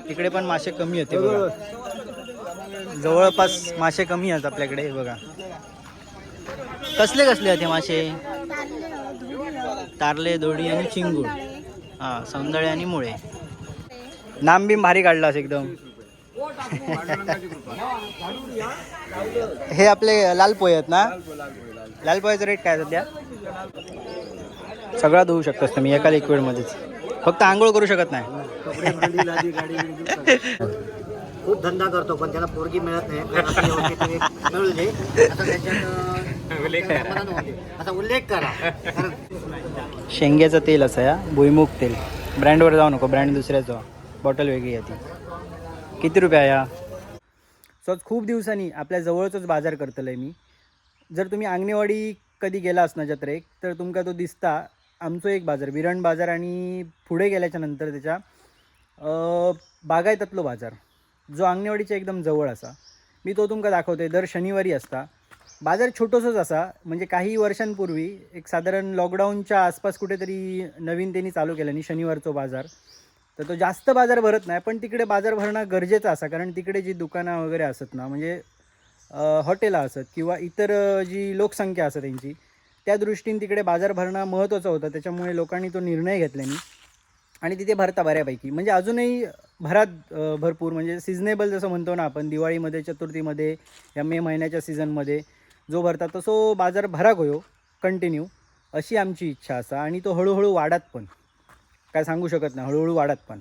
इकडे पण मासे कमी होते बघा. जवळपास मासे कमी आहेत आपल्याकडे, हे बघा. कसले कसले आहेत हे मासे? तारले, दोडी आणि चिंगूळ. हा, सौंदळे आणि मुळे. नाम बिम भारी काढलास एकदम. हे आपले लाल पोहे आहेत ना? लाल पोह्याचा रेट काय सध्या? सगळा धुवू शकतास तुम्ही एका लिक्विडमध्येच, फक्त आंघोळ करू शकत नाही. खूप धंदा करतो पण त्याला पोरगी मिळत नाही. अशी होती ती मिळू दे असं त्याच्यात, समाधान होऊ दे. असा उल्लेख करा कारण शेंग्याचं तेल असं या भुईमुग तेल. ब्रँडवर जाऊ नको, ब्रँड दुसऱ्याचं, बॉटल वेगळी आहे ती. किती रुपया या? सो आज खूप दिवसांनी आपल्या जवळचंच बाजार करतलंय मी. जर तुम्ही आंगणेवाडी कधी गेला असणार जत्रेक तर तुमका तो दिसता आमचो एक बाजार बिरण बाजार. आणि पुढे गेल्याच्या नंतर त्याच्या बागायतातलो बाजार जो आंगणेवाडीच्या एकदम जवळ असा, मी तो तुमका दाखवतोय. दर शनिवारी असता बाजार, छोटंसंच असा. म्हणजे काही वर्षांपूर्वी एक साधारण लॉकडाऊनच्या आसपास कुठेतरी नवीन त्यांनी चालू केलं आणि शनिवारचो बाजार. तर तो जास्त बाजार भरत नाही, पण तिकडे बाजार भरणं गरजेचं असा, कारण तिकडे जी दुकानं वगैरे असत ना, म्हणजे हॉटेलं असत किंवा इतर जी लोकसंख्या असत त्यांची, त्या दृष्टीने तिकडे बाजार भरणं महत्त्वाचं होतं. त्याच्यामुळे लोकांनी तो निर्णय घेतल्यानी आणि तिथे भरता बऱ्यापैकी, म्हणजे अजूनही भरात भरपूर, म्हणजे सिजनेबल जसं म्हणतो ना आपण, दिवाळीमध्ये, चतुर्थीमध्ये, या मे महिन्याच्या सीझनमध्ये जो भरता तसो बाजार भराक होयो कंटिन्यू, अशी आमची इच्छा असा. आणि तो हळूहळू वाढत पण, काय सांगू शकत नाही, हळूहळू वाढत पण.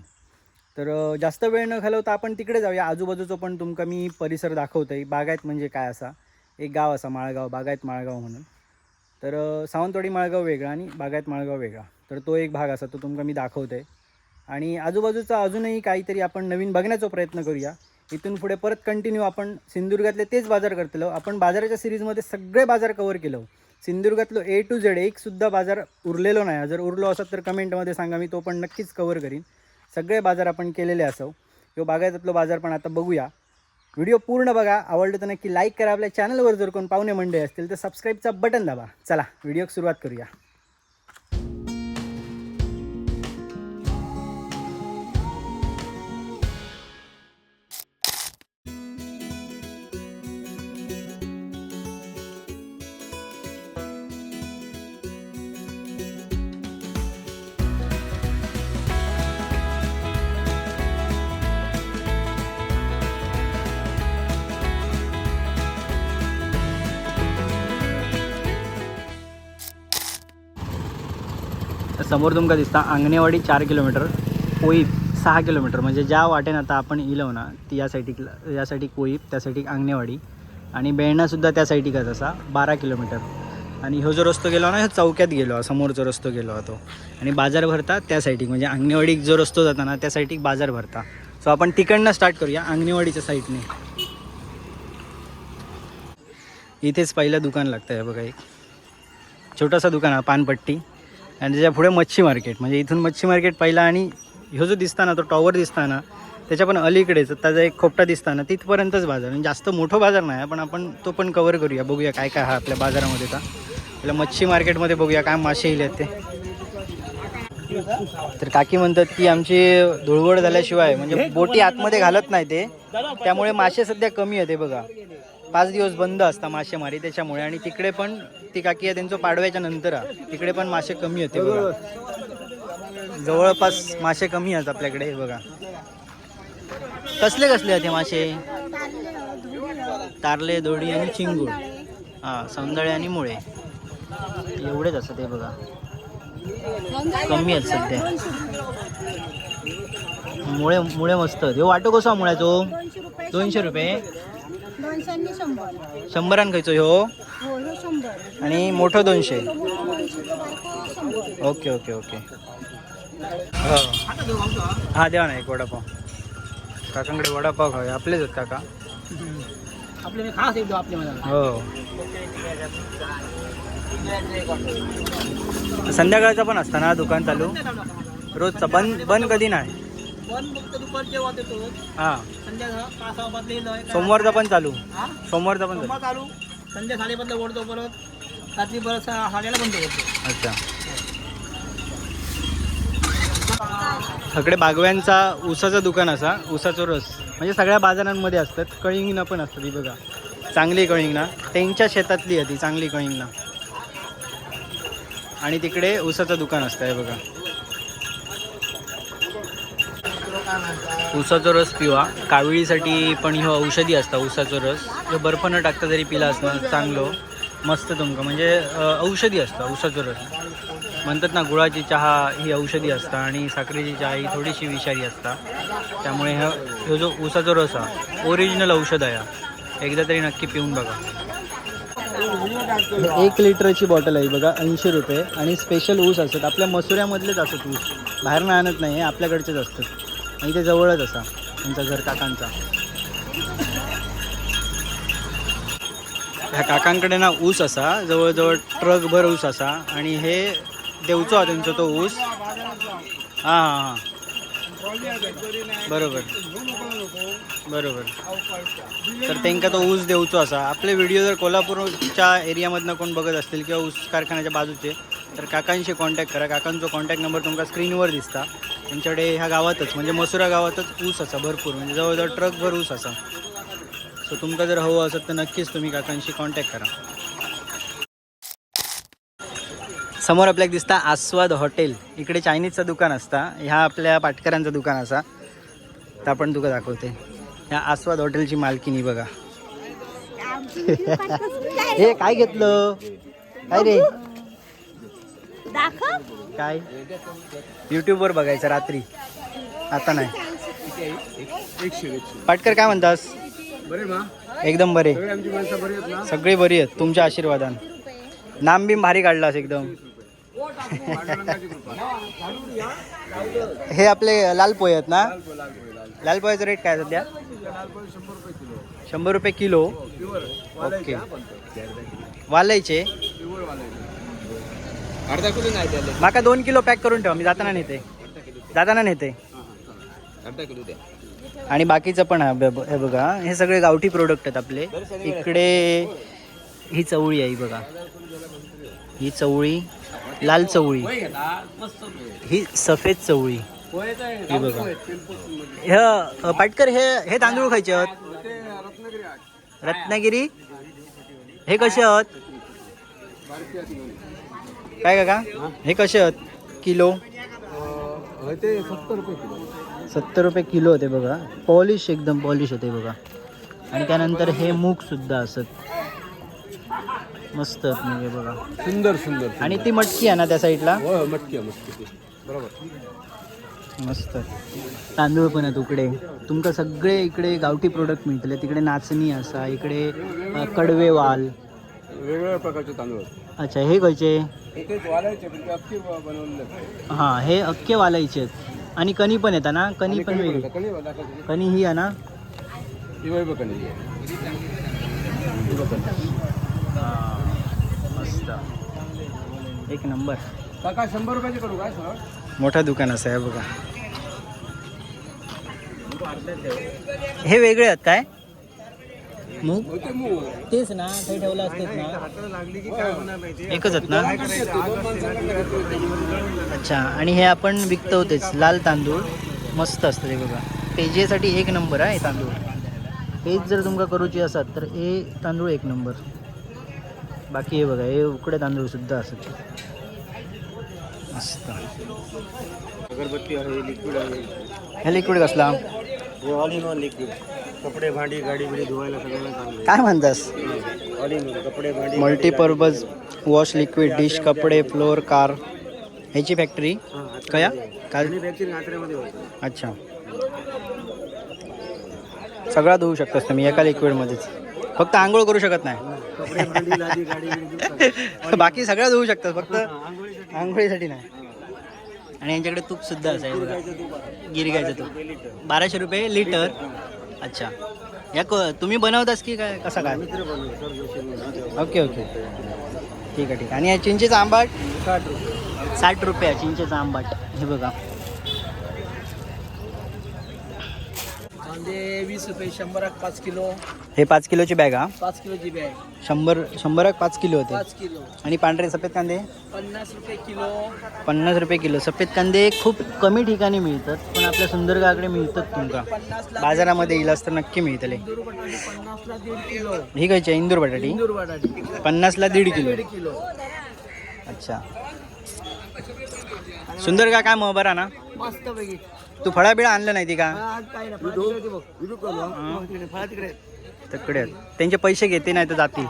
तर जास्त वेळ न घालवता आपण तिकडे जाऊया. आजूबाजूचं पण तुमका मी परिसर दाखवतोय. बागायत म्हणजे काय असा एक गाव असा माळगाव, बागायत माळगाव म्हणून. तर सावंतवाडी माळगाव वेगळा आणि बागायत माळगाव वेगळा. तर तो एक भाग असा तो तुमका मी दाखवतोय. आणि आजूबाजूचा अजूनही काहीतरी आपण नवीन बघण्याचा प्रयत्न करूया. इथून पुढे परत कंटिन्यू आपण सिंधुदुर्गातले तेच बाजार करतलो. आपण बाजाराच्या सिरीजमध्ये सगळे बाजार कवर केलो. सिंधुदुर्गातलो ए टू झेड एकसुद्धा बाजार उरलेलो नाही. जर उरलो असत तर कमेंटमध्ये सांगा, मी तो पण नक्कीच कवर करीन. सगळे बाजार आपण केलेले असो. किंवा बागायतातलो बाजार पण आता बघूया. व्हिडिओ पूर्ण बघा, आवडलं तर नक्की लाईक करा. आपल्या चॅनलवर जर कोण पाहुणे मंडळी असतील तर सबस्क्राईबचा बटन दाबा. चला व्हिडिओ सुरुवात करूया. समोर तुमका दिसता आंगणेवाडी 4 किलोमीटर, कोईप 6 किलोमीटर. म्हणजे ज्या वाटेनं आता आपण इलो ना ती या साईडला, या साईड कोईप, त्या साईड आंगणेवाडी आणि बेळणासुद्धा त्या साईडीकच असा 12 किलोमीटर. आणि ह्यो जो रस्तो गेलो ना ह्यो चौक्यात गेलो, समोरचा रस्तो गेलो तो. आणि बाजार भरता त्या साईडीक, म्हणजे आंगणेवाडीक जो रस्तो जाता ना त्या साईडीक बाजार भरता. सो आपण तिकडनं स्टार्ट करूया आंगणेवाडीच्या साईडने. इथेच पहिलं दुकान लागतं आहे बघा, एक छोटासा दुकान आहे पानपट्टी. आणि त्याच्या पुढे मच्छी मार्केट, म्हणजे इथून मच्छी मार्केट पहिला. आणि ह्यो जो दिसता ना तो टॉवर दिसता ना त्याच्या पण अलीकडेच त्याचा एक खोपटा दिसता ना तिथपर्यंतच बाजार. म्हणजे जास्त मोठं बाजार नाही, पण आपण तो पण कवर करूया. बघूया काय काय हा आपल्या बाजारामध्ये. आता आपल्या मच्छी मार्केटमध्ये बघूया काय मासे येईल ते. तर काकी म्हणतात की आमची धुळवड झाल्याशिवाय म्हणजे बोटी आतमध्ये घालत नाही ते, त्यामुळे मासे सध्या कमी आहेत. हे बघा, 5 दिवस बंद असतात मासेमारी त्याच्यामुळे. आणि तिकडे पण ती काकी आहे त्यांचं पाडव्याच्या नंतर आहे. तिकडे पण मासे कमी होते बघा. जवळपास मासे कमी आहेत आपल्याकडे, हे बघा. कसले कसले आहेत हे मासे? तारले, दोडी आणि चिंगूळ. हां, सौंदळे आणि मुळे एवढेच असतात. हे बघा, कमी आहेत सध्या. मुळे मुळे मस्त आहेत. ह्यो वाटो कसो मुळ्याचो? 200 रुपये. 200 100. 100 खायचो ह्यो? हो, ह्यो 100. आणि मोठं 200. तो मोठं 200, तो बारको 100. Okay okay okay. हो हा, द्या ना एक वडापाव. काकांकडे वडापाव खाऊया, आपलेच आहेत काका. आपले खास एकदम आपले मला. हो, संध्याकाळचं पण असतं ना दुकान चालू? रोजचं बंद बंद कधी नाही? बंद फक्त दुपारच्या जेव्हा देतो. हां. संध्या 5:15 येईल. सोमवारचा पण चालू? हा? सोमवारचा पण चालू. सोमवार चालू, संध्या 5:30 ओढतो, परत रात्री परत 7:30 बंद करतो. अच्छा. इकडे बागव्यांचा ऊसाचं दुकान असा, ऊसाचो रस म्हणजे सगळ्या बाजारांमध्ये असतात. कळिंगणं पण असतात, ही बघा चांगली कळिंगणं, त्यांच्या शेतातली आहे ती चांगली कळिंगणं. आणि तिकडे ऊसाचं दुकान असतं, हे बघा. ऊसाचा रस पिवा, काविळीसाठी पण ह्यो औषधी असता ऊसाचो रस. ह्यो बर्फ न टाकता जरी पिला असणार चांगलो मस्त तुमका, म्हणजे औषधी असता ऊसाचो रस. म्हणतात ना गुळाची चहा ही औषधी असता आणि साखरेची चहा ही थोडीशी विषारी असता, त्यामुळे ह्यो ह्यो जो ऊसाचो रस हा ओरिजिनल औषध आहे हा. एकदा तरी नक्की पिऊन बघा. 1 लिटरची बॉटल आहे बघा, 80 रुपये. आणि स्पेशल ऊस असतात आपल्या मसुऱ्यामधलेच असतात ऊस, बाहेरनं आणत नाही, आपल्याकडचेच असतात. आणि ते जवळच असा त्यांचा घर काकांचा. ह्या काकांकडे ना ऊस असा जवळजवळ ट्रकभर ऊस असा, आणि हे देवचो हा त्यांचो तो ऊस. हां हां हां, बरोबर बरोबर. तर त्यांका तो ऊस देवचो असा. आपले व्हिडिओ जर कोल्हापूरच्या एरियामधनं कोण बघत असतील किंवा ऊस कारखान्याच्या बाजूचे, तर काकांशी कॉन्टॅक्ट करा. काकांचो कॉन्टॅक्ट नंबर तुमका स्क्रीनवर दिसता. त्यांच्याकडे ह्या गावातच म्हणजे मसुरा गावातच ऊस असा भरपूर, म्हणजे जवळजवळ ट्रकभर ऊस असा. सो तुमका जर हवं असत तर नक्कीच तुम्ही काकांशी कॉन्टॅक्ट करा. समोर आपल्याला दिसता आस्वाद हॉटेल. इकडे चायनीजचं दुकान असता, ह्या आपल्या पाटकरांचं दुकान असा. तर आपण तुका दाखवते ह्या आस्वाद हॉटेलची मालकीनी बघा. हे काय घेतलं काय रे? दाखव. काय युट्यूबवर बघायचं रात्री, आता नाही. पाटकर काय म्हणतास? बरे मा. एकदम बरे. सगळे आमची माणसं बरी आहेत ना? सगळी बरी आहेत तुमच्या आशीर्वादान. नाम बिम भारी काढलास एकदम. हे आपले लाल पोहे आहेत ना? लाल पोह्याचा रेट काय सध्या? 100 रुपये किलो. ओके. वालायचे अर्धा किलो नाही द्यायला. माका 2 किलो पॅक करून ठेवा, मी जाताना नेते, जाताना नेते. अर्धा किलो द्या. आणि बाकीचं पण आहे. हे बघा, हे सगळे गावठी प्रोडक्ट आहेत आपले. इकडे ही चवळी आहे, ही बघा, ही चवळी लाल चवळी, ही सफेद चवळी, ही बघा. हे पाटकर, हे हे तांदूळ खायचे आहोत? रत्नागिरी. हे कसे आहोत काय काका, हे कसे आहोत किलो? ते 70 रुपये किलो. 70 रुपये किलो होते बघा. पॉलिश एकदम पॉलिश होते बघा. आणि त्यानंतर हे मूग सुद्धा असत मस्त आहेत म्हणजे बघा. सुंदर सुंदर. आणि ती मटकी आहे ना त्या साईडला? हो, मटकी आहे, मटकी बरोबर. मस्त तांदूळ पण आहेत उकडे. तुमका सगळे इकडे गावठी प्रोडक्ट मिळतले. तिकडे नाचणी असा, इकडे कडवे वाल. वेगवेगळ्या प्रकारचे तांदूळ आहेत. अच्छा, हे खयचे? हे तेच वालायचे, पण ते अख्खी बनवलेले आहेत. हां, हे अख्खे वालायचे आहेत. आणि कणी पण येतात ना? कणी आणि पण वेगळी. कणी पण दाखवते. कणी ही आहे ना? ही बघ कणी आहे. ही बघ कणी. मस्त, एक नंबर. काका 100 रुपयाचे करू काय सर? मोठं दुकान असं आहे बघा. हे वेगळे आहेत काय मूग? हो, ते मूग. तेच ना, ते ठेवलं असतेच ना. हाताला लागली की काय होणार माहिती? एकच आहेत ना? दोन माणसांना घेतली. अच्छा, आणि हे आपण विकतो तेच लाल तांदूळ, मस्त असतं ते बघा. पेजेसाठी एक नंबर आहे हे तांदूळ. पेज जर तुमका करूची असत तर हे तांदूळ एक नंबर. बाकी हे बघा, हे उकडे तांदूळ सुद्धा असत मस्त. अगरबत्ती आहे, लिक्विड आहे. हे लिक्विड कसला? हे ऑल इन वन लिक्विड, कपडे भांडी गाडी बिडी धुवायला सगळ्यांना चांगलं. काय म्हणतास? ऑल इन वन, कपडे भांडी. मल्टीपर्पज वॉश लिक्विड, डिश, कपडे, फ्लोअर, कार. ह्याची फॅक्टरी कया काल? मॅन्युफॅक्चरिंग आत्र्यामध्ये होतं. अच्छा, सगळा धुवू शकतास तुम्ही एका लिक्विडमध्येच, फक्त आंघोळ करू शकत नाही. कपडे भांडी लादी गाडी बिडी धुतात. बाकी सगळं धुवू शकतात, फक्त आंघोळीसाठी. आंघोळीसाठी नाही. आणि यांच्याकडे तूप सुद्धा असायचं बघा, गिरगायचं तूप 1200 रुपये लिटर. अच्छा, या तुम्ही बनवतास की काय कसा काय? मित्र बनवतो सर जोशी म्हणून. ओके ओके, ठीक आहे ठीक आहे. आणि या चिंचेचा आंबाट? 60 रुपये. 60 रुपये चिंचेचा आंबाट, हे बघा. कांदे 20 रुपये, 100क 5 किलो. हे 5 किलोची बॅग हा? 5 किलोची बॅग. 100, 100क 5 किलो होते? 5 किलो. आणि पांढरे सफेद कांदे? 50 रुपये किलो. 50 रुपये किलो. सफेद कांदे खूप कमी ठिकाणी मिळतात, पण आपल्या सुंदरगाकडे मिळतात तुमका. 50ला. बाजारामध्ये येईल तर नक्की मिळतले. इंदूर बटाटे 50ला 1.5 किलो. ही खायची आहे इंदूर बटाटी? इंदूर बटाटे. 50ला 1.5 किलो. 1.5 किलो. अच्छा, सुंदर का काय मग, बरा ना? मस्त पैकी. तू फळा बिळा आणलं नाही ती का? आज काही ना, फळा तिकडे बघ. बघ तिकडे, फळा तिकडे. तिकडे आहेत. त्यांचे पैसे घेते, नाही तर जातील.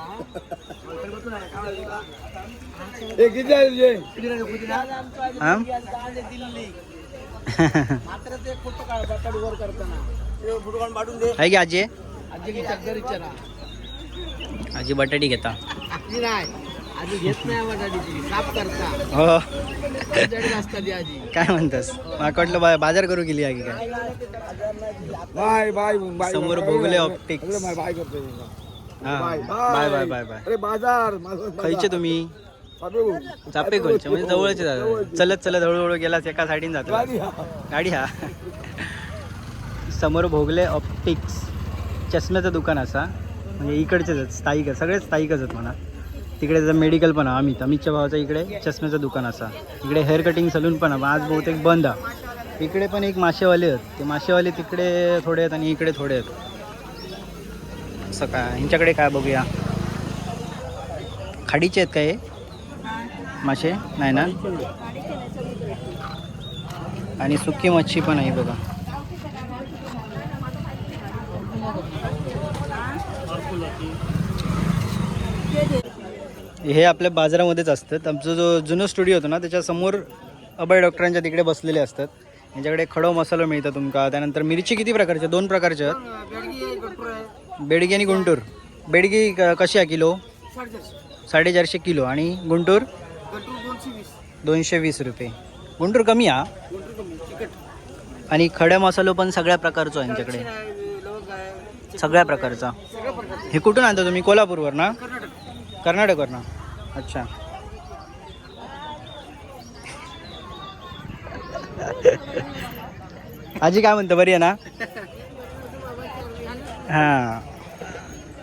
हा? दिल्ली मात्र ते फोटो काढ, बटाटे वर करताना ते फोटो काढून पाठवून दे. आहे की आजी आहे? आजी की चक्कर इच्छा. आजी बटाटी घेता. आजी नाही, आजी घेत नाही बटाटीची, साफ करता. हो. बटाटे असतात ती आजी. काय म्हणतास? माका वाटलं बाजार करू गेली आहे की काय. बाय बाय बाय. समोर भोगले ऑप्टिक्स. बाय करतो. हा, बाय बाय बाय बाय. अरे बाजार. खयचे तुम्ही? चापे खोलचे, म्हणजे जवळचे दादा. चलत चलत हळूहळू गेलास, एका साईडीन जातो गाडी. हा, समोर भोगले ऑप्टिक्स चष्म्याचं दुकान असा, म्हणजे इकडचेच आहेत स्थायिक आहेत, सगळेच स्थायिकच आहेत म्हणा. तिकडे त्याचं मेडिकल पण आहे अमित, अमितच्या भावाचं इकडे चष्म्याचं दुकान असा. इकडे हेअर कटिंग सलून पण आहे, पण आज बहुतेक बंद आहे. इकडे पण एक मासेवाले आहेत, ते मासेवाले तिकडे थोडे आहेत आणि इकडे थोडे आहेत. असं काय ह्यांच्याकडे काय बघूया. खाडीचे आहेत का हे मासे? नाही ना? आणि सुकी मच्छी पण आहे बघा. हे आपल्या बाजारामध्येच असतात. आमचा जो जुनं स्टुडिओ होतो ना, त्याच्यासमोर अभय डॉक्टरांच्या तिकडे बसलेले असतात. यांच्याकडे खडो मसाला मिळतो तुमका. त्यानंतर मिरची किती प्रकारच्या? दोन प्रकारच्या आहेत, बेडगी आणि गुंटूर. बेडगी कशी आहे किलो? 450 किलो. आणि गुंटूर? 220 रुपये. गुंटूर कमी हा. आणि खड्या मसालो पण सगळ्या प्रकारचो आहे यांच्याकडे, सगळ्या प्रकारचा. हे कुठून आणता तुम्ही? कोल्हापूरवर ना? कर्नाटकवर ना? अच्छा. आजी काय म्हणतो, बरी आहे ना? हां,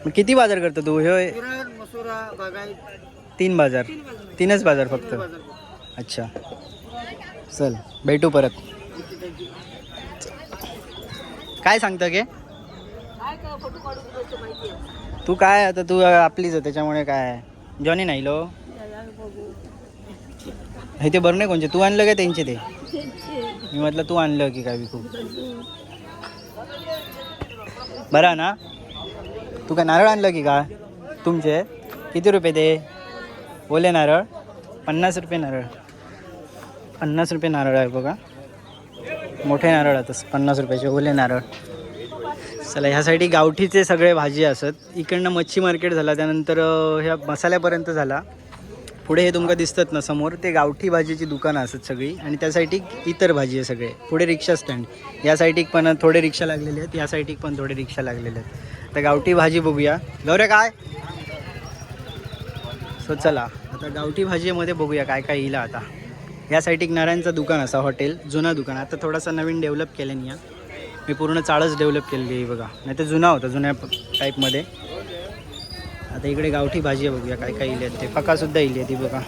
मग किती बाजार करतो तू हे? मसुरा बागायत. तीन बाजार, तीनच बाजार फक्त. अच्छा, चल भेटू परत. काय सांगतं गे तू? काय आता तू आपलीच आहे त्याच्यामुळे काय जॉनी नाही लो. हे ते बरं नाही कोणचे तू आणलं काय त्यांचे ते? मी म्हटलं तू आणलं की काय विकू. बरं ना? तू काय नारळ आणलं की काय तुमचे? किती रुपये ते ओले नारळ? 50 रुपये नारळ. 50 रुपये नारळ आहे बघा. मोठे नारळ आहेत, 50 रुपयाचे ओले नारळ. चला, ह्यासाठी गावठीचे सगळे भाजी असत. इकडनं मच्छी मार्केट झाला, त्यानंतर ह्या मसाल्यापर्यंत झाला. पुढे हे तुमका दिसतात ना समोर, ते गावठी भाजीची दुकानं असत सगळी आणि त्यासाठी इतर भाजी आहे सगळे. पुढे रिक्षा स्टँड, या साईडीक पण थोडे रिक्षा लागलेले आहेत, या साईडीक पण थोडे रिक्षा लागलेले आहेत. तर गावठी भाजी बघूया. गौऱ्या काय? सो चला, आता गावठी भाजीमध्ये बघूया काय काय येईल. आता या साईडीक नारायणचं दुकान असा, हॉटेल, जुना दुकान. आता थोडासा नवीन डेव्हलप केलं नाही मी, पूर्ण चाळच डेव्हलप केलेली आहे बघा, नाही तर जुना होता, जुन्या टाईपमध्ये. आता इकडे गावठी भाजी आहे, बघूया काय काय इली आहेत ते. फकासुद्धा इली आहे ती बघा.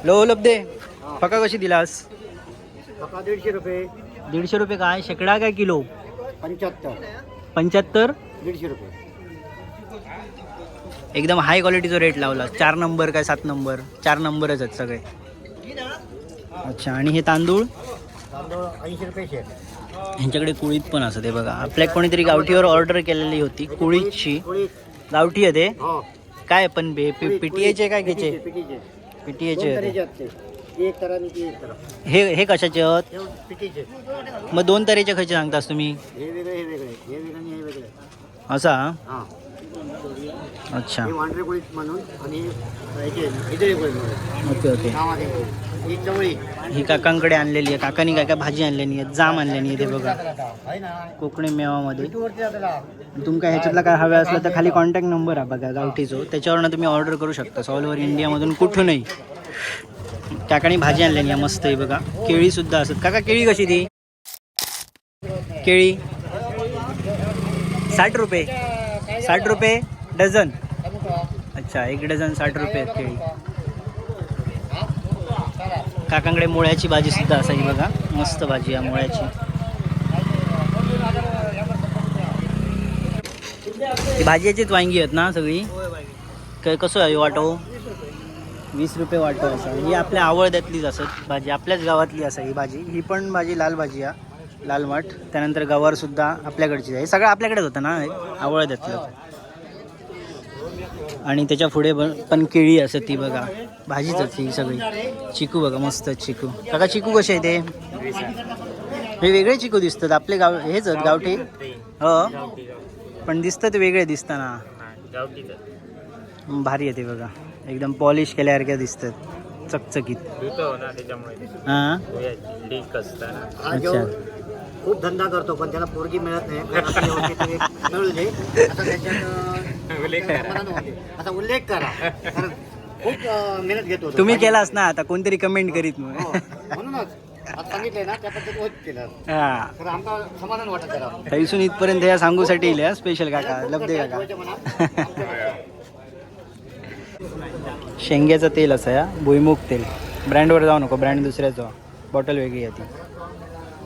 लो दे फका कशी दिलास? फका 150 रुपये. 150 रुपये काय शेकडा काय किलो? 75. 75. 150 रुपये. एकदम हाय क्वालिटीचा रेट लावला. 4 नंबर काय 7 नंबर? 4 नंबरच आहेत सगळे. अच्छा, आणि हे तांदूळ? तांदूळ 80 रुपये शेर. ह्यांच्याकडे कुळीत पण असं ते बघा. आपल्या कोणीतरी गावठीवर ऑर्डर केलेली होती कुळीतची. कुळीत. गावठी आहे ते? हो. काय पण बे पीटीएचे काय घ्यायचे? पिटीचे. पीटीएचे. तऱ्हेचे आहेत ते. ती एक तरा आणि ती एक तरा. हे हे कशाचे आहेत? हे पिटीचे. मग दोन तऱ्हेचे खयचे सांगतास तुम्ही? हे वेगळे, हे वेगळे, हे वेगळे आणि हे वेगळे. असा? हां. अच्छा. हे वांढरे कुळीत म्हणून आणि ह्याचे इदळी कुळीत म्हणून. Okay okay. गावात आहे कुळीत. ही चवळी. ही काकांकडे आणलेली आहे. काकांनी काय काय भाजी आणलेली आहे, जाम आणलेली आहे ते बघा. आहे ना. कोकणी मेवामध्ये. वरती जाताला. तुमका ह्याच्यातला काय हवे असलं तर खाली कॉन्टॅक्ट नंबर आहे बघा गावठीचो, त्याच्यावरनं तुम्ही ऑर्डर करू शकता ऑल ओव्हर इंडियामधून कुठूनही. काकांनी भाजी आणलेली आहे मस्त आहे बघा. केळी सुद्धा असत. काका, केळी कशी ती केळी? 60 रुपये. 60 रुपये डझन. अच्छा, एक डझन 60 रुपये आहेत केळी. काकांकडे मुळ्याची भाजी सुद्धा असायची बघा. मस्त भाजी आहे मुळ्याची. ती भाजयेचीच वांगी आहेत ना सगळी? काय कसं आहे वाटो? 20 रुपये वाटो असा. ही आपल्या आवळद्यातलीच असत भाजी, आपल्याच गावातली असा ही भाजी. ही पण भाजी लाल भाजी आहे, लाल माठ. त्यानंतर गवारसुद्धा आपल्याकडची आहे. हे सगळं आपल्याकडेच होतं ना आवळद्यातलं. आणि त्याच्या पुढे पण पण केळी असत ती बघा. भाजीच असते ही सगळी. चिकू बघा, मस्त चिकू. काका, चिकू कसे आहे ते? हे वेगळे चिकू दिसतात. आपले गाव हेच आहेत गावठी. हो, पण दिसतात वेगळे दिसताना. भारी आहे ते बघा. एकदम पॉलिश केल्यासारख्या दिसतात, चकचकीत. हां. हा जो खूप धंदा करतो पण त्याला पोरगी मिळत नाही, अशी व्यवस्थित एक मिळू दे असं त्यांच्यात समाधान होऊ दे. असा उल्लेख करा, कारण खूप मेहनत घेतो तो. तुम्ही केलास ना, आता कोणतरी कमेंट करीत मग. हो, म्हणूनच आता सांगितलंय ना, त्या पद्धतीत होत केलं हा. तर आमका समाधान वाटत जरा. थैसून इथपर्यंत या सांगूसाठी येईल स्पेशल काका. खूप लब्धे खर्च काका. व्हायचे म्हणा. शेंग्याचं तेल असं या भुईमुग तेल. ब्रँडवर जाऊ नको, ब्रँड दुसऱ्याचं, बॉटल वेगळी आहे ती.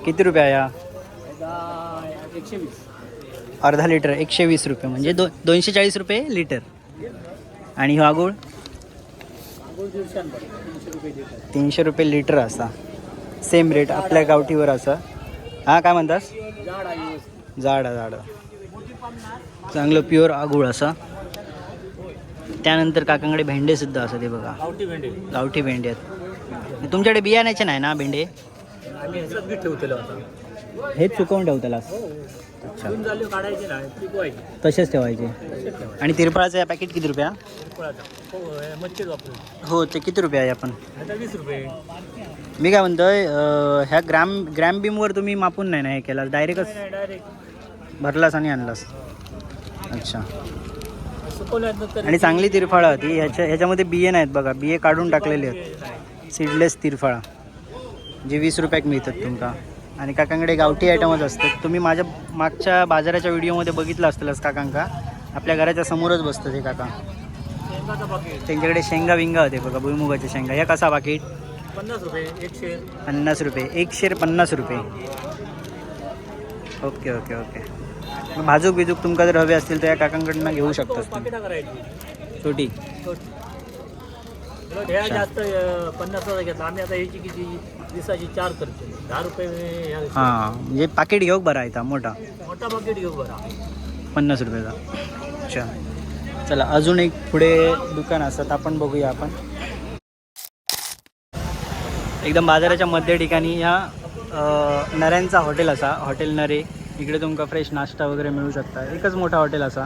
किती रुपये या? 120. अर्धा लिटर 120 रुपये, म्हणजे 240 रुपये लिटर. आणि ह्यो आगोळ? 300 रुपये लिटर असा. सेम रेट आपल्या गावठीवर असा. हां, काय म्हणतास? जाड आहे, जाड आहे. चांगलं प्युअर आगोळ असा. त्यानंतर काकांकडे भेंडे सुद्धा असं ते बघा. गावठी भेंडी. गावठी भेंडे आहेत. तुमच्याकडे बियाण्याचे नाही ना भेंडे? आम्ही ह्याच्यात बी ठेवलेलो आता. हेच सुकवून ठेवताला? अच्छा. जून झाले काढायचे ना, पिकवायचे. तसेच ठेवायचे. तसेच ठेवायचे. आणि तिरफळाचं पॅकेट किती रुपया? फळाचा हो, हे मच्छीच वापरू. हो, ते किती रुपये आहे आपण? आता 20 रुपये. मी काय म्हणतोय, ह्या ग्रॅम ग्रॅम बीमवर तुम्ही मापून नाही ना हे केला, डायरेक्टच डायरेक्ट. भरलास आणि आणलास? अच्छा. सुकवल्यानंतर. आणि चांगली तिरफळं होती. ह्याच्यामध्ये बिये नाहीत बघा, बिये काढून टाकलेले आहेत. सीडलेस तिरफळा जे 20 रुपयाक मिळतात तुमका. आणि काकांकडे गावठी आयटमच असतात. तुम्ही माझ्या मागच्या बाजाराच्या व्हिडिओमध्ये बघितलं असतीलच काकांका. आपल्या घराच्या समोरच बसतात हे काका. शेंगाचा पाकिट. त्यांच्याकडे शेंगा विंगा होते बघा, भुईमुगाच्या शेंगा. ह्या कसा पाकिट? 50 रुपये एक शेर. 50 रुपये एक शेर, 50 रुपये. ओके ओके ओके मग भाजूक बिजूक तुमका जर हवे असतील तर या काकांकडनं घेऊ शकता तुम्ही. पाकिटा करायची. छोटी. उलट ह्या जास्त 50चा घेतला आम्ही. आता ह्याची किती 20ची चार करतो, 10 रुपये ह्या. हां, म्हणजे पाकिट घेऊ बरा आहे मोठा. मोठा पाकिट घेऊ बरा. 50 रुपयाचा. अच्छा, चला अजून एक पुढे दुकान असतात, आपण बघूया. आपण एकदम बाजाराच्या मध्य ठिकाणी ह्या नऱ्यांचा हॉटेल असा, हॉटेल नरे. इकडे तुमका फ्रेश नाश्ता वगैरे मिळू शकता. एकच मोठा हॉटेल असा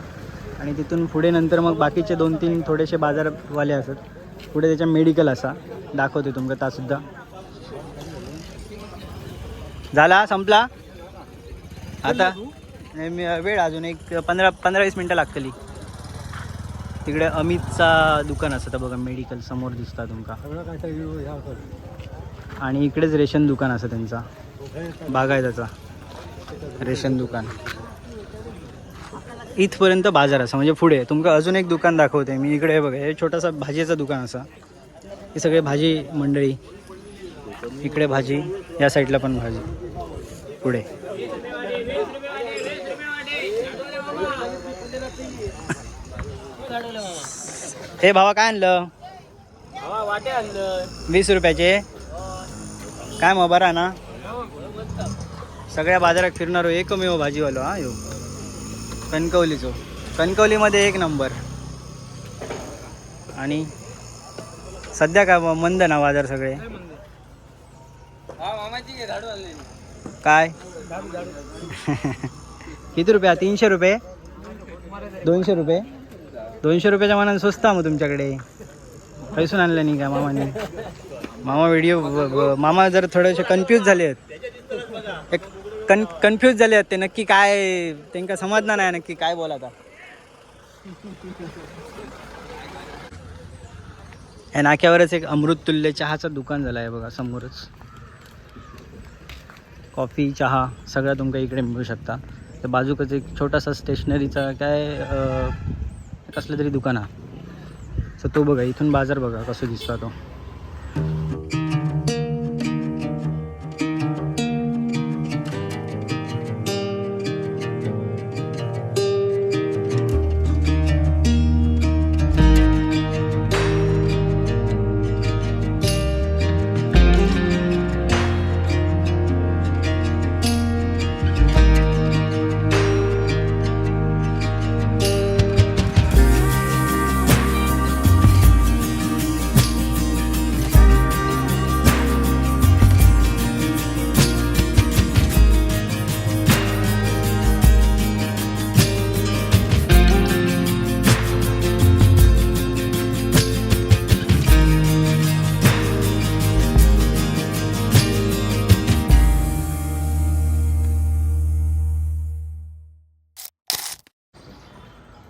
आणि तिथून पुढे नंतर मग बाकीचे दोन तीन थोडेसे बाजारवाले असत. पुढे त्याच्या मेडिकल असा, दाखवते तुमका तासुद्धा. झाला संपला आता? नाही, मी वेळ अजून एक 15-20 मिनटं लागतली. तिकडे अमितचा दुकान असतं बघा, मेडिकल समोर दिसता तुमका. आणि इकडेच रेशन दुकान असं त्यांचा, बागायताचा रेशन दुकान. इथपर्यंत बाजार असा, म्हणजे पुढे तुमका अजून एक दुकान दाखवते मी. इकडे हे बघा, हे छोटासा भाजीचं दुकान असा. हे सगळे भाजी मंडळी. इकडे भाजी, या साईडला पण भाजी. पुढे हे भावा, काय आणलं? वाटे आणलं. 20 रुपयाचे. काय मग, बरा ना? सगळ्या बाजारात फिरणारो एकमेव भाजीवालो हा यो कणकवलीचो. कणकवलीमध्ये एक नंबर. आणि सध्या काय मंद ना बाजार सगळे? काय किती रुपया? 300 रुपये, 200 रुपये. 200 रुपयाच्या मानाने स्वस्त मग तुमच्याकडे. पैसून आणलं नाही का मामाने? मामा व्हिडिओ, मामा जर थोडेसे कन्फ्यूज झाले आहेत. एक कन्फ्यूज झाले आहेत ते, नक्की काय त्यांना समजणार नाही नक्की काय बोला आता. या नाक्यावरच एक अमृततुल्य चहाचं दुकान झालं आहे बघा समोरच. कॉफी, चहा सगळं तुमका इकडे मिळू शकता. तर बाजूकच एक छोटासा स्टेशनरीचा काय कसलं तरी दुकान हा. सो तो बघा, इथून बाजार बघा कसं दिसतो तो.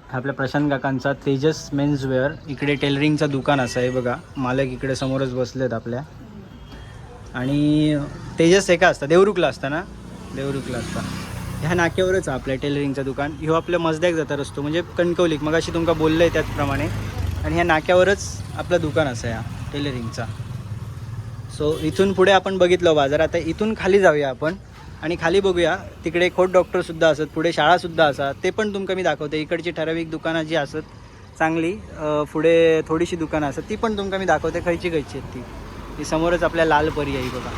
हा आपल्या प्रशांत काकांचा तेजस मेन्स वेअर, इकडे टेलरिंगचं दुकान असं आहे बघा. मालक इकडे समोरच बसलेत आपल्या. आणि तेजस एका असता देवरुखला असता ना, देवरुखला असता ह्या नाक्यावरच आहे आपल्या टेलरिंगचं दुकान. ह्यो आपल्या मजद्याक जाता रस्तो म्हणजे कणकवलीक, मग अशी तुमका बोललं आहे त्याचप्रमाणे. आणि ह्या नाक्यावरच आपलं दुकान असं ह्या टेलरिंगचा. सो इथून पुढे आपण बघितलं बाजार, आता इथून खाली जाऊया आपण आणि खाली बघूया. तिकडे खोट डॉक्टरसुद्धा असत, पुढे शाळासुद्धा असा, ते पण तुमका मी दाखवते. इकडची ठराविक दुकानं जी असत चांगली, पुढे थोडीशी दुकानं असत, ती पण तुमका मी दाखवते खयची खयची आहेत ती. ही समोरच आपल्या लाल परी आहे ही बघा.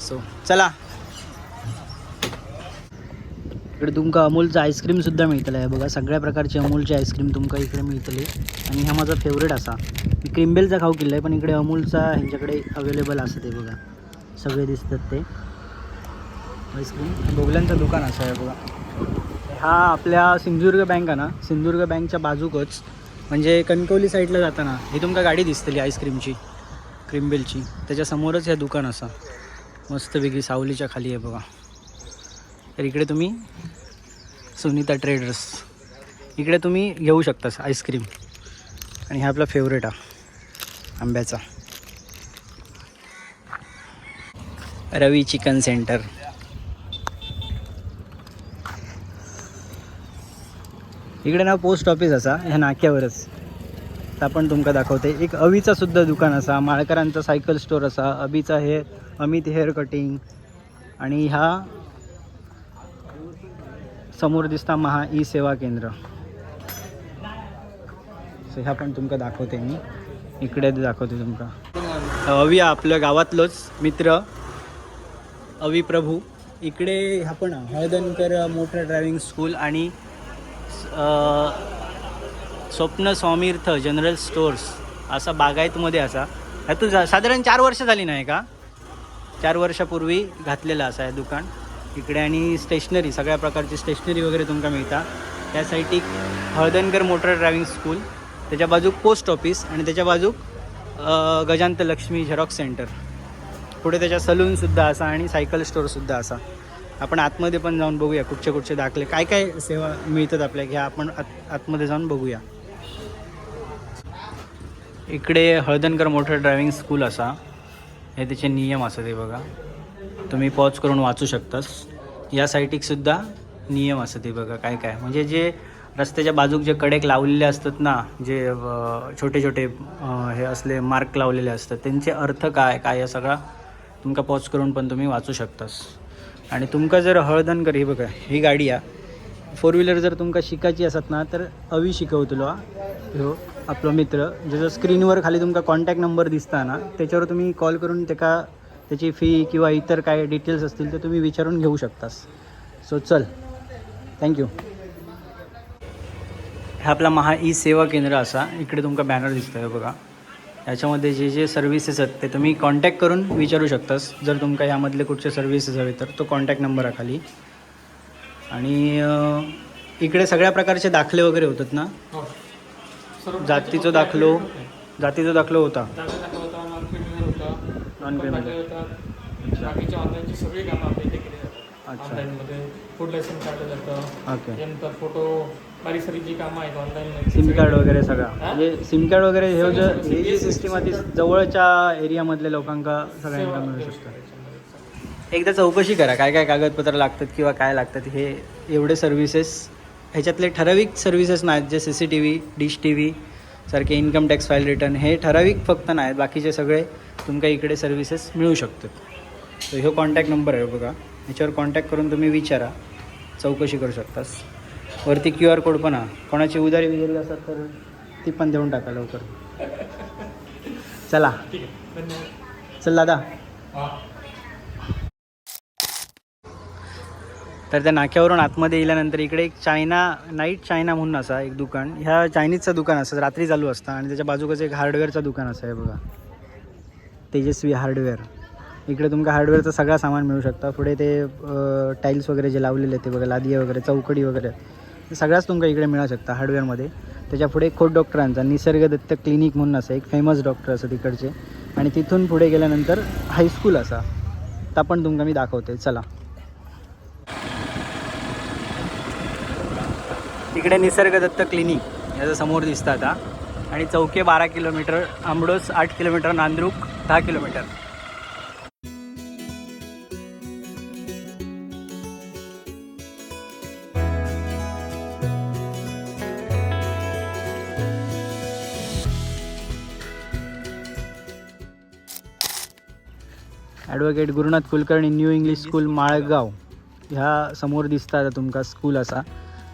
सो चला, इकडे तुमका अमूलचं आईस्क्रीमसुद्धा मिळतलं आहे बघा. सगळ्या प्रकारचे अमूलचे आईस्क्रीम तुमका इकडे मिळतले. आणि हा माझा फेवरेट असा, मी क्रीमबेलचा खाऊ केला आहे, पण इकडे अमूलचा ह्यांच्याकडे अवेलेबल असं ते बघा, सगळे दिसतात ते आईस्क्रीम. बोगल्यांचं दुकान असं आहे बघा. हा आपल्या सिंधुदुर्ग बँक आहे ना, सिंधुदुर्ग बँकच्या बाजूकच म्हणजे कणकवली साईडला जाताना ही तुमका गाडी दिसतली आईस्क्रीमची, क्रीमबेलची, त्याच्यासमोरच हे दुकान असा मस्तपैकी सावलीच्या खाली आहे बघा. तर इकडे तुम्ही सुनीता ट्रेडर्स, इकडे तुम्ही घेऊ शकता आईस्क्रीम. आणि हा आपला फेवरेट हा आंब्याचा, रवी चिकन सेंटर. इकडे ना पोस्ट ऑफिस असा ह्या नाक्यावरच, तर आपण तुमका दाखवते. एक अवीचा सुद्धा दुकान असा, माळकरांचा सायकल स्टोर असा, अभिचा हे अमित हेअर कटिंग. आणि ह्या समोर दिसता महा ई सेवा केंद्र. सो ह्या पण तुमका दाखवते मी, इकडे दाखवते तुमका. अवी आपल्या गावातलोच मित्र अवी प्रभू. इकडे ह्या पण हळदणकर मोटर ड्रायव्हिंग स्कूल आणि स्वप्न स्वामीर्थ जनरल स्टोर्स असा बागायतमध्ये असा. ह्यातून साधारण 4 वर्ष झाली नाही का, 4 वर्षापूर्वी घातलेलं असं आहे दुकान इकडे. आणि स्टेशनरी, सगळ्या प्रकारची स्टेशनरी वगैरे तुमका मिळता. त्या साईटीक हळदणकर मोटर ड्रायव्हिंग स्कूल, त्याच्या बाजूक पोस्ट ऑफिस आणि त्याच्या बाजूक गजांत लक्ष्मी झेरॉक्स सेंटर. पुढे त्याच्या सलूनसुद्धा असा आणि सायकल स्टोअरसुद्धा असा. आपण आतमध्ये पण जाऊन बघूया कुठचे कुठचे दाखले काय काय सेवा मिळतात आपल्या, घ्या आपण आतमध्ये जाऊन बघूया. इकडे हळदणकर मोटर ड्रायव्हिंग स्कूल असा, हे त्याचे नियम असतात ते बघा, तुम्ही पॉज करून वाचू शकतास. या साईटीकसुद्धा नियम असतात ते बघा काय काय, म्हणजे जे रस्त्याच्या बाजूक जे कडेक लावलेले असतात ना, जे छोटे छोटे हे असले मार्क लावलेले असतात, त्यांचे अर्थ काय काय या सगळा तुमका पॉज करून पण तुम्ही वाचू शकतास. आणि तुमका जर हळदणकर, ही बघा ही गाडी आहे फोर व्हीलर, जर तुमका शिकायची असत ना तर अवी शिकवतलो हा ह्यो आपलो मित्र, ज्याचा स्क्रीनवर खाली तुमका कॉन्टॅक्ट नंबर दिसता ना, त्याच्यावर तुम्ही कॉल करून त्याका त्याची फी किंवा इतर काय डिटेल्स असतील ते तुम्ही विचारून घेऊ शकतास. सो चल, thank you. हा आपला महा ई सेवा केंद्र असा, इकडे तुमका बॅनर दिसतोय बघा. याच्यामध्ये जे जे सर्व्हिसेस आहेत ते तुम्ही कॉन्टॅक्ट करून विचारू शकतास. जर तुमका यामधले कुठचे सर्व्हिसेस हवे तर तो कॉन्टॅक्ट नंबर आहे खाली. आणि इकडे सगळ्या प्रकारचे दाखले वगैरे होतात ना? हो. सर्व जातीचा दाखलो, जातीचा दाखलो होता, जातीचा दाखला होता, नॉन क्रिमिनल होता, नॉन दाखले क्रिमिनल. होतात. बाकीच्या ऑनलाईनची सगळी कामं आपल्या इथे केली जातात. अच्छा. ऑनलाईनमध्ये फूड लायसन्स काढलं जातं, ओके. त्यानंतर फोटो, बारीक सारीक जी कामं आहेत ऑनलाईन, सिम कार्ड वगैरे सगळं, हा? म्हणजे सिम कार्ड वगैरे हे सगळं, जे सगळं. हे जी सिस्टीम आहे ती जवळच्या एरियामधल्या लोकांका सगळ्यांना मिळू शकतं. एकदा चौकशी करा काय काय कागदपत्र लागतात किंवा काय लागतात. हे एवढे सर्व्हिसेस ह्याच्यातले ठराविक सर्व्हिसेस नाहीत, जे CCTV, dish TV सारखे इन्कम टॅक्स फाईल रिटर्न हे ठराविक फक्त नाहीत, बाकीचे सगळे तुमका इकडे सर्व्हिसेस मिळू शकतात. तर ह्यो कॉन्टॅक्ट नंबर आहे बघा, ह्याच्यावर कॉन्टॅक्ट करून तुम्ही विचारा, चौकशी करू शकतास. वरती QR code पण आहे, कोणाची उधारी बिधारी असतात तर ती पण देऊन टाका लवकर. चला चल दादा. तर त्या नाक्यावरून आतमध्ये गेल्यानंतर इकडे एक चायना नाईट चायना म्हणून असा एक दुकान, ह्या चायनीजचं दुकान असं रात्री चालू असतं. आणि त्याच्या बाजूकच एक हार्डवेअरचं दुकान असं आहे बघा, तेजस्वी हार्डवेअर. इकडे तुमका हार्डवेअरचं सगळं सामान मिळू शकता. पुढे ते टाईल्स वगैरे जे लावलेले आहेत ते बघा, लादी वगैरे, चौकडी वगैरे, ते सगळ्याच तुमका इकडे मिळू शकता हार्डवेअरमध्ये. त्याच्या पुढे खोत डॉक्टरांचा निसर्गदत्त क्लिनिक म्हणून असं एक फेमस डॉक्टर असं तिकडचे. आणि तिथून पुढे गेल्यानंतर हायस्कूल असा, ता पण तुमका मी दाखवते. चला, तिकडे निसर्गदत्त क्लिनिक याच्या समोर दिसतं आता. आणि चौके 12 kilometre, आंबडोस 8 kilometre, नांदरुक 10 kilometre. Advocate Gurunath Kulkarni new English school Malgaon ह्या समोर दिसता आता तुमका स्कूल असा.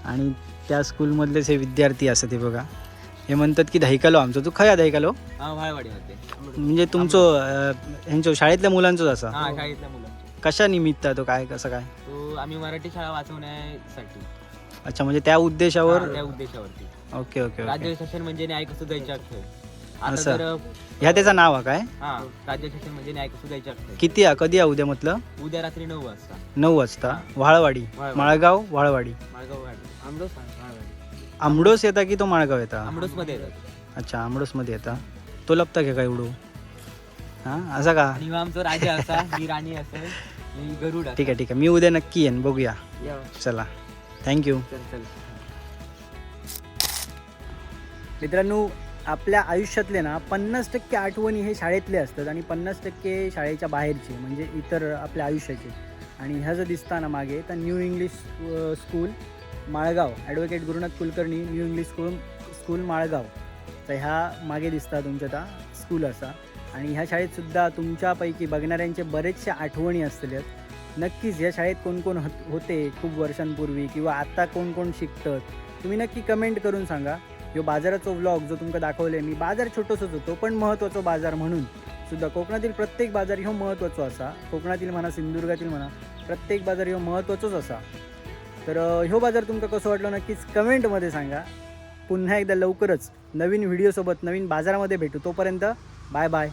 आणि त्या स्कूलमधलेच हे विद्यार्थी असं ते बघा, हे म्हणतात की धायकालो आमचं. तू खया धायकालो? हा, भाळवाडीमध्ये. म्हणजे तुमचं ह्यांचो शाळेतल्या मुलांचोच असा? हा, शाळेतल्या मुलांचे. कशा निमित्त तो काय कसं काय? तो आम्ही मराठी शाळा वाचवण्यासाठी. अच्छा, म्हणजे त्या उद्देशावर. हा, त्या उद्देशावरती. Okay okay okay. राज्य शासन म्हणजे न्याय कसं द्यायचा खेळ आता असं. तर. ह्या त्याचं नाव आहे काय? हा, राज्य शासन म्हणजे न्याय कसं द्यायचा खेळ. किती आ कधी आ उद्या म्हटलं? उद्या रात्री 9 वाजता. 9 वाजता, व्हाळवाडी. व्हाळवाडी. माळगाव व्हाळवाडी. माळगाव वाडी. आंबडोस, माळवाडी. आंबडोस येता की तो माळगाव येता? आंबडोस मध्ये येतात. अच्छा, आंबडोसमध्ये येता. तो लपता घे काय उडू हां असा का? आणि मग आमचा राजा असा, ही राणी असेल, ही गरुड असा. ठीक आहे ठीक आहे, मी उद्या नक्की येईन, बघूया. या. चला, thank you. चल चल. मित्रांनो, आपल्या आयुष्यातले ना 50% आठवणी हे शाळेतले असतात आणि 50% शाळेच्या बाहेरचे, म्हणजे इतर आपल्या आयुष्याचे. आणि ह्या जर दिसता ना मागे तर new English school Malgaon, advocate Gurunath Kulkarni new English school Malgaon. तर ह्या मागे दिसता तुमच्या आता स्कूल असा. आणि ह्या शाळेतसुद्धा तुमच्यापैकी बघणाऱ्यांचे बरेचसे आठवणी असतील. नक्कीच ह्या शाळेत कोण कोण होते खूप वर्षांपूर्वी किंवा आत्ता कोण कोण शिकतात, तुम्ही नक्की कमेंट करून सांगा. ह्यो बाजाराचो व्लॉग जो तुमका दाखवले मी, बाजार छोटोसोच होतो पण महत्त्वाचो बाजार म्हणून सुद्धा कोकणातील प्रत्येक बाजार ह्यो महत्त्वाचो असा. कोकणातील म्हणा, सिंधुदुर्गातील म्हणा, प्रत्येक बाजार ह्यो महत्त्वाचोच असा. तर ह्यो बाजार तुमका कसं वाटलं नक्कीच कमेंटमध्ये सांगा. पुन्हा एकदा लवकरच नवीन व्हिडिओसोबत नवीन बाजारामध्ये भेटू. तोपर्यंत बाय बाय.